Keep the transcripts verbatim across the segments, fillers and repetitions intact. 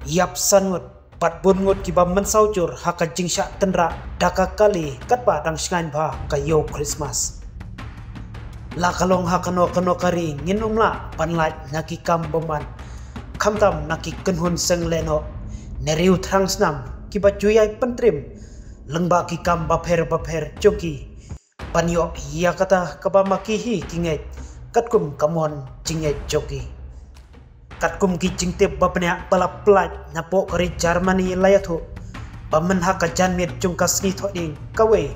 Ïap san ngut bad bun ngut kiba mynsaw jur ha ka jingshah tynrah da ka kali katba dang sngewbha ka ïew Christmas. La ka long ha kano kano ka ri ngin ym lah ban lait na ki kam bymman, khamtam na ki kynhun seng lehnoh ne riew thrang snam kiba ju ïai pyntrim lyngba ki kam bapher bapher jong ki ban ïoh ïa kata kaba ma ki hi ki ngeit katkum ka mon jingngeit jong ki. Katkum ki jingtip ba bniah ba la pyllait napoh ka ri Germany la ïathuh ba mynha ka janmiet jong ka sngi Thohdieng kawei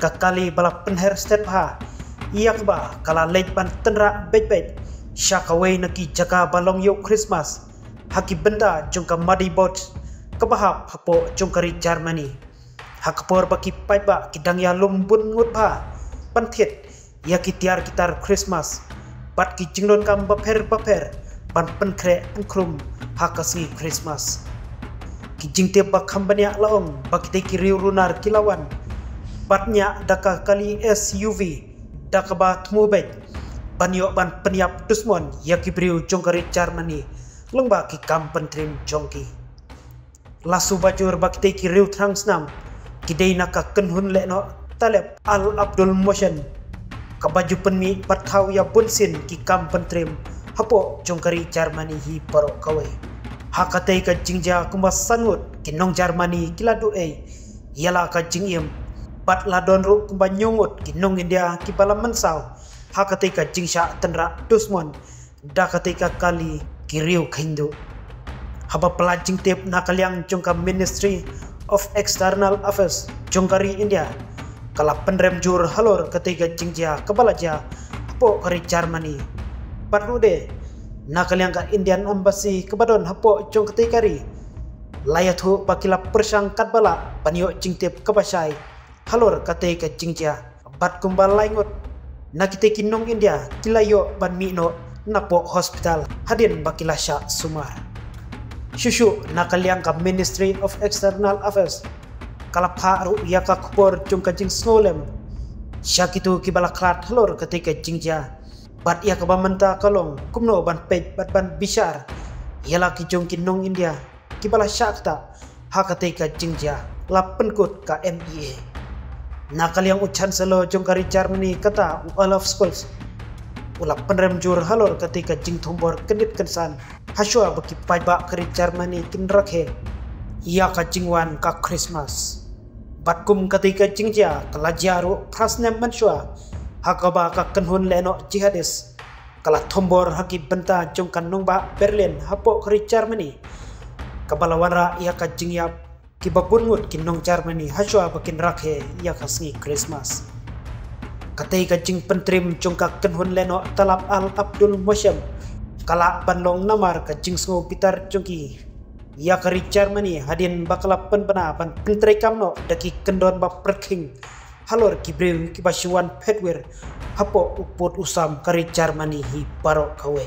ka kali ba la pynher stet bha ïa kaba ka la leit ban tynrah beit beit sha kawei na ki jaka ba long ïew Christmas ha ki bynta jong ka Magdeburg kaba hap hapoh jong ka ri Germany. Ha ka por ba ki paidbah ki dang ïalum bun ngut bha ban thied ïa ki tiar ki tar Christmas bad ki jingdonkam bapher bapher ban pynkhreh pynkrum ha ka sngi Christmas. Ki jingtip ba kham bniah la ong ba kitei ki riew runar ki la wan bad ñiah da ka kali S U V da kaba thmu beit ban ïoh ban pynïap dusmon ïa ki briew jong ka ri Germany lyngba ki kam pyntrim jong ki. La shu ba jur ba kitei ki riew thrang snam ki dei na ka kynhun lehnoh Taleb Al Abdul Mohsen kaba ju pynmih bad thaw ïa bunsien ki kam pyntrim hapoh jong ka ri Germany hi baroh kawei. Ha katei ka jingjia kumba san ngut ki nong Germany ki la duh ei ïa la ka jingim bad la don ruh kumba hynñiew ngut ki nong India kiba la mynsaw ha katei ka jingshah tynrah dusmon da katei ka kali ki riew kheiñ duh. Haba pla jingtip na ka liang jong ka Ministry of External Affairs jong ka ri India ka la pynrem jur halor katei ka jingjia kaba la jia hapoh ka ri Germany. Bad ruh de na ka liang ka Indian Embassy kaba don hapoh jong katei ka ri la ïathuh ba ki la pyrshang katba lah ban ïoh jingtip kaba shai halor katei ka jingjia bad kumba lai ngut na kitei ki nong India ki la ïoh ban mih noh napoh hospital hadien ba ki la shah sumar. Shuh shuh na ka liang ka Ministry of External Affairs ka la phah ruh ïa ka khubor jong ka jingsngewlem sha kito kiba la khlad halor katei ka jingjia bad ïa kaba mynta ka long kumno ban peit bad ban bishar ïa la ki jong ki nong India kiba la shah ktah ha katei ka jingjia, la pynkut ka M E A. Na ka liang u Chancellor jong ka ri Germany kata u Olaf Scholz u la pynrem jur halor katei ka jingthombor kyndit kynsan hashwa ba ki paidbah ka ri Germany kin rakhe ïa ka jingwan ka Christmas. Bad kum katei ka jingjia ka la jia ruh phra snem mynshuwa ha kaba ka kynhun lehnoh jihadis ka la thombor ha ki bynta jong ka nongbah Berlin hapoh ka ri Germany kaba la wanrah ïa ka jingïap kiba bun ngut ki nong Germany hashwa ba kin rakhe ïa ka sngi Christmas. Katei ka jingpyntrim jong ka kynhun lehnoh Taleb Al Abdul Mohsen ka lah ban long namar ka jingsngew bitar jong ki ïa ka ri Germany hadien ba ka la pynbna ban pyntreikam noh da ki kyndon ba pyrkhing halor ki briew kiba shu wan phet wir hapoh u pud u sam ka ri Germany hi baroh kawei.